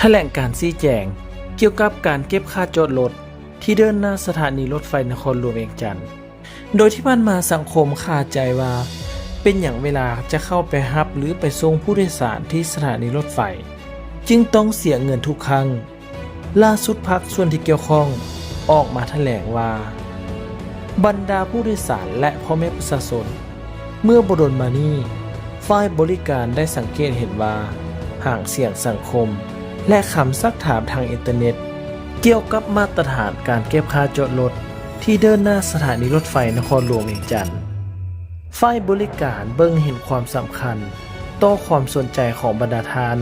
ຖະແຫຼງການຊີ້ແຈງກ່ຽວກັບການເກັບຄ່າຈອດລົດທີ່ເດີ່ນໜ້າສະຖານີລົດໄຟນະຄອນຫຼວງວຽງຈັນ. ໂດຍທີ່ຜ່ານມາສັງຄົມຄາໃຈວ່າ ເປັນຫຍັງເວລາຈະເຂົ້າໄປຮັບ ຫຼື ໄປສົ່ງຜູ້ໂດຍສານທີ່ສະຖານີລົດໄຟ ຈຶ່ງຕ້ອງເສຍເງິນທຸກຄັ້ງ. ລ່າສຸດພາກສ່ວນທີ່ກ່ຽວຂ້ອງອອກມາຖະແຫຼງວ່າ ບັນດາຜູ້ໂດຍສານ ແລະ ພໍ່ແມ່ປະຊາຊົນ ເມື່ອບໍ່ດົນມານີ້ ຝ່າຍບໍລິການໄດ້ສັງເກດເຫັນວ່າ ຫາງສຽງສັງຄົມ ແລະ ຄຳຊັກຖາມທາງອິນເຕີເນັດ ກ່ຽວກັບມາດຕະຖານການເກັບຄ່າຈອດລົດທີ່ເດີ່ນໜ້າສະຖານີລົດໄຟນະຄອນຫຼວງວຽງຈັນ. ຝ່າຍບໍລິການເບິ່ງເຫັນຄວາມສຳຄັນຕໍ່ຄວາມສົນໃຈຂອງບັນດາທ່ານ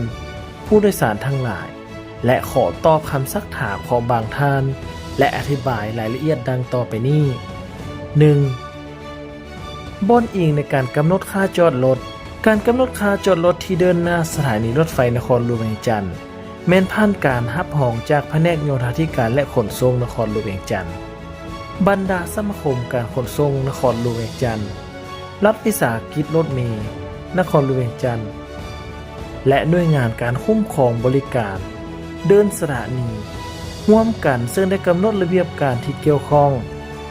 ຜູ້ໂດຍສານທັງຫຼາຍ ແລະ ຂໍຕອບຄຳຊັກຖາມຂອງບາງທ່ານ ແລະ ອະທິບາຍລາຍລະອຽດດັ່ງຕໍ່ໄປນີ້. ໜຶ່ງ, ບ່ອນອີງໃນການກຳນົດຄ່າຈອດລົດ. ການກຳນົດຄ່າຈອດລົດທີ່ເດີ່ນໜ້າສະຖານີລົດໄຟນະຄອນຫຼວງວຽງຈັນ ແມ່ນຜ່ານການຮັບຮອງຈາກພະແນກໂຍທາທິການ ແລະ ຂົນສົ່ງນະຄອນຫຼວງວຽງຈັນ, ບັນດາສະມາຄົມການຂົນສົ່ງນະຄອນຫຼວງວຽງຈັນ, ລັດວິສາຫະກິດລົດເມນະຄອນຫຼວງວຽງຈັນ ແລະ ໜ່ວຍງານການຄຸ້ມຄອງບໍລິການເດີ່ນສະຖານີ ຮ່ວມກັນ ເຊິ່ງໄດ້ກຳນົດລະບຽບການທີ່ກ່ຽວຂ້ອງ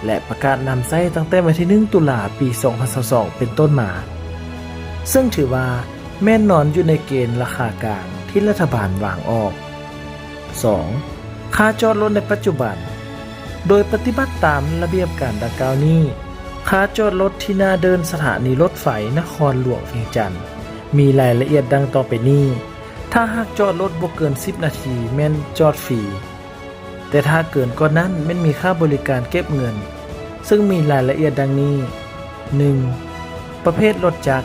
ແລະ ປະກາດນຳໃຊ້ຕັ້ງແຕ່ວັນທີໜຶ່ງ ຕຸລາ ປີສອງພັນຊາວສອງ ເປັນຕົ້ນມາ, ເຊິ່ງຖືວ່າແມ່ນນອນຢູ່ໃນເກນລາຄາກາງທີ່ລັດຖະບານວາງອອກ. ສອງ, ຄ່າຈອດລົດໃນປັດຈຸບັນ. ໂດຍປະຕິບັດຕາມລະບຽບການດັ່ງກ່າວນີ້, ຄ່າຈອດລົດທີ່ໜ້າເດີ່ນສະຖານີລົດໄຟນະຄອນຫຼວງວຽງຈັນ ມີລາຍລະອຽດດັ່ງຕໍ່ໄປນີ້. ຖ້າຫາກຈອດລົດບໍ່ເກີນສິບນາທີ ແມ່ນຈອດຟຣີ, ແຕ່ຖ້າເກີນກວ່ານັ້ນ ແມ່ນມີຄ່າບໍລິການເກັບເງິນ, ເຊິ່ງມີລາຍລະອຽດດັ່ງນີ້. ໜຶ່ງ, ປະເພດລົດຈັກ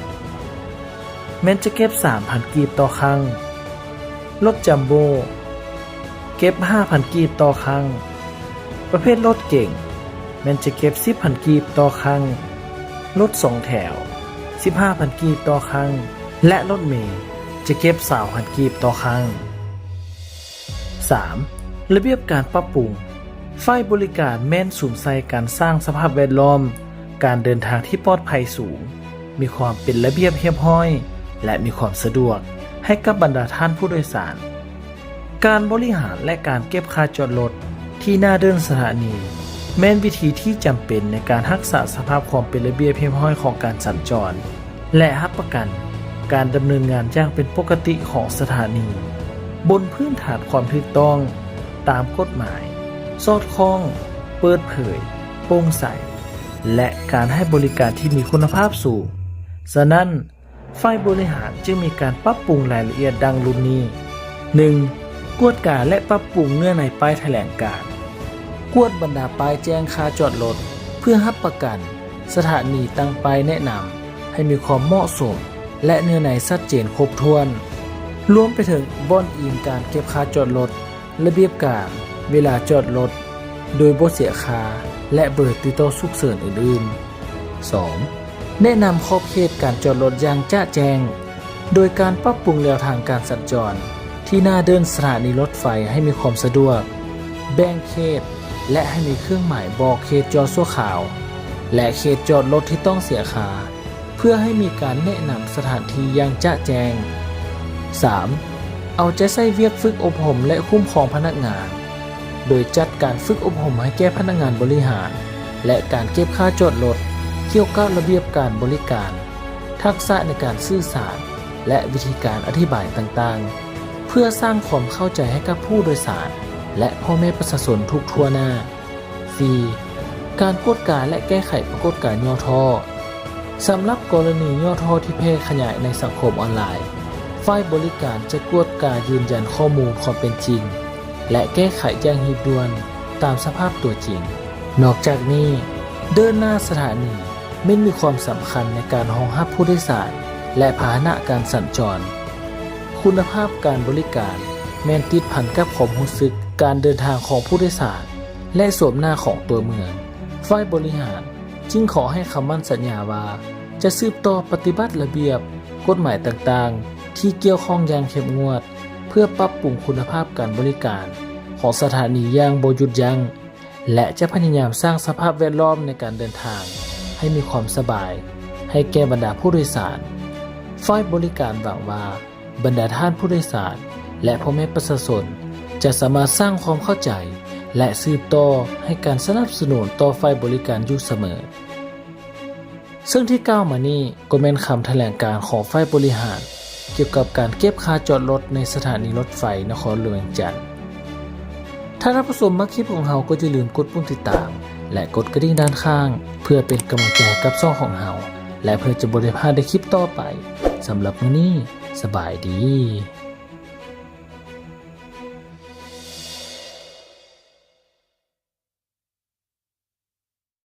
ແມ່ນຈະເກັບສາມພັນກີບຕໍ່ຄັ້ງ, ລົດຈັມໂບ້ ເກັບຫ້າພັນກີບຕໍ່ຄັ້ງ, ປະເພດລົດເກັງ ແມ່ນຈະເກັບສິບພັນກີບຕໍ່ຄັ້ງ, ລົດສອງແຖວ ສິບຫ້າພັນກີບຕໍ່ຄັ້ງ ແລະ ລົດເມຈະເກັບຊາວພັນກີບຕໍ່ຄັ້ງ. ສາມ, ລະບຽບການປັບປຸງ. ຝ່າຍບໍລິການແມ່ນສຸມໃສ່ການສ້າງສະພາບແວດລ້ອມການເດີນທາງທີ່ປອດໄພສູງ, ມີຄວາມເປັນລະບຽບຮຽບຮ້ອຍ ແລະ ມີຄວາມສະດວກໃຫ້ກັບບັນດາທ່ານຜູ້ໂດຍສານ. ການບໍລິຫານ ແລະ ການເກັບຄ່າຈອດລົດທີ່ໜ້າເດີ່ນສະຖານີ ແມ່ນວິທີທີ່ຈຳເປັນໃນການຮັກສາສະພາບຄວາມເປັນລະບຽບຮຽບຮ້ອຍຂອງການສັນຈອນ ແລະ ຮັບປະກັນການດຳເນີນງານຢ່າງເປັນປົກກະຕິຂອງສະຖານີ ບົນພື້ນຖານຄວາມຖືກຕ້ອງຕາມກົດໝາຍ, ສອດຄ່ອງ, ເປີດເຜີຍ, ໂປ່ງໃສ ແລະ ການໃຫ້ບໍລິການທີ່ມີຄຸນນະພາບສູງ. ສະນັ້ນ, ຝ່າຍບໍລິຫານຈຶ່ງມີການປັບປຸງລາຍລະອຽດດັ່ງລຸ່ມນີ້. ໜຶ່ງ, ກວດກາ ແລະ ປັບປຸງເນື້ອໃນປ້າຍຖະແຫຼງການ. ກວດບັນດາປ້າຍແຈ້ງຄ່າຈອດລົດ ເພື່ອຮັບປະກັນສະຖານີຕັ້ງປ້າຍແນະນຳໃຫ້ມີຄວາມເໝາະສົມ ແລະ ເນື້ອໃນຊັດເຈນຄົບຖ້ວນ, ລວມໄປເຖິງບ່ອນອີງການເກັບຄ່າຈອດລົດ, ລະບຽບການເວລາຈອດລົດໂດຍບໍ່ເສຍຄ່າ ແລະ ເບີຕິດຕໍ່ສຸກເສີນອື່ນໆ. ສອງ, ແນະນຳຂອບເຂດການຈອດລົດຢ່າງຈະແຈ້ງ ໂດຍການປັບປຸງແລວທາງການສັນຈອນທີ່ໜ້າເດີ່ນສະຖານີລົດໄຟໃຫ້ມີຄວາມສະດວກ, ແບ່ງເຂດ ແລະ ໃຫ້ມີເຄື່ອງໝາຍບອກເຂດຈອດຊົ່ວຄາວ ແລະ ເຂດຈອດລົດທີ່ຕ້ອງເສຍຄ່າ ເພື່ອໃຫ້ມີການແນະນຳສະຖານທີ່ຢ່າງຈະແຈ້ງ. ສາມ, ເອົາໃຈໃສ່ວຽກຝຶກອົບຮົມ ແລະ ຄຸ້ມຄອງພະນັກງານ ໂດຍຈັດການຝຶກອົບຮົມໃຫ້ແກ່ພະນັກງານບໍລິຫານ ແລະ ການເກັບຄ່າຈອດລົດ, ກ່ຽວກັບລະບຽບການບໍລິການ, ທັກສະໃນການສື່ສານ ແລະ ວິທີການອະທິບາຍຕ່າງໆ ເພື່ອສ້າງຄວາມເຂົ້າໃຈໃຫ້ກັບຜູ້ໂດຍສານ ແລະ ພໍ່ແມ່ປະຊາຊົນທຸກທົ່ວໜ້າ. ສີ່, ການກວດກາ ແລະ ແກ້ໄຂປາກົດການຫຍໍ້ທໍ້. ສຳລັບກໍລະນີຫຍໍ້ທໍ້ທີ່ແຜ່ຂະຫຍາຍໃນສັງຄົມອອນລາຍ, ຝ່າຍບໍລິການຈະກວດກາຢືນຢັນຂໍ້ມູນຄວາມເປັນຈິງ ແລະ ແກ້ໄຂຢ່າງຮີບດ່ວນຕາມສະພາບຕົວຈິງ. ນອກຈາກນີ້, ເດີ່ນໜ້າສະຖານີແມ່ນມີຄວາມສຳຄັນໃນການຮອງຮັບຜູ້ໂດຍສານ ແລະ ພາຫະນະການສັນຈອນ. ຄຸນນະພາບການບໍລິການແມ່ນຕິດພັນກັບຄວາມຮູ້ສຶກການເດີນທາງຂອງຜູ້ໂດຍສານ ແລະ ໂສມໜ້າຂອງຕົວເມືອງ. ຝ່າຍບໍລິຫານຈຶ່ງຂໍໃຫ້ຄຳໝັ້ນສັນຍາວ່າ ຈະສືບຕໍ່ປະຕິບັດລະບຽບ, ກົດໝາຍຕ່າງໆ ທີ່ກ່ຽວຂ້ອງຢ່າງເຂັ້ມງວດ ເພື່ອປັບປຸງຄຸນນະພາບການບໍລິການຂອງສະຖານີຢ່າງບໍ່ຢຸດຢັ້ງ ແລະ ຈະພະຍາຍາມສ້າງສະພາບແວດລ້ອມໃນການເດີນທາງໃຫ້ມີຄວາມສະບາຍໃຫ້ແກ່ບັນດາຜູ້ໂດຍສານ. ຝ່າຍບໍລິການຫວັງວ່າ ບັນດາທ່ານຜູ້ໂດຍສານ ແລະ ພໍ່ແມ່ປະຊາຊົນ ຈະສາມາດສ້າງຄວາມເຂົ້າໃຈ ແລະ ສືບຕໍ່ໃຫ້ການສະໜັບສະໜູນຕໍ່ຝ່າຍບໍລິການຢູ່ສະເໝີ. ເຊິ່ງທີ່ກ່າວມານີ້ກໍແມ່ນຄຳຖະແຫຼງການຂອງຝ່າຍບໍລິຫານ ກ່ຽວກັບການເກັບຄ່າຈອດລົດໃນສະຖານີລົດໄຟນະຄອນຫຼວງວຽງຈັນ. ຖ້າທ່ານຜູ້ຊົມມັກຄລິບຂອງເຮົາກໍຢ່າລືມກົດປຸ່ມຕິດຕາມ ແລະ ກົດກະດິ່ງດ້ານຂ້າງ ເພື່ອເປັນກຳລັງໃຈໃຫ້ກັບຊ່ອງຂອງເຮົາ ແລະ ເພື່ອຈະບໍ່ໄດ້ພາດໃນຄລິບຕໍ່ໄປ. ສຳລັບມື້ນີ້ ສະບາຍດີ.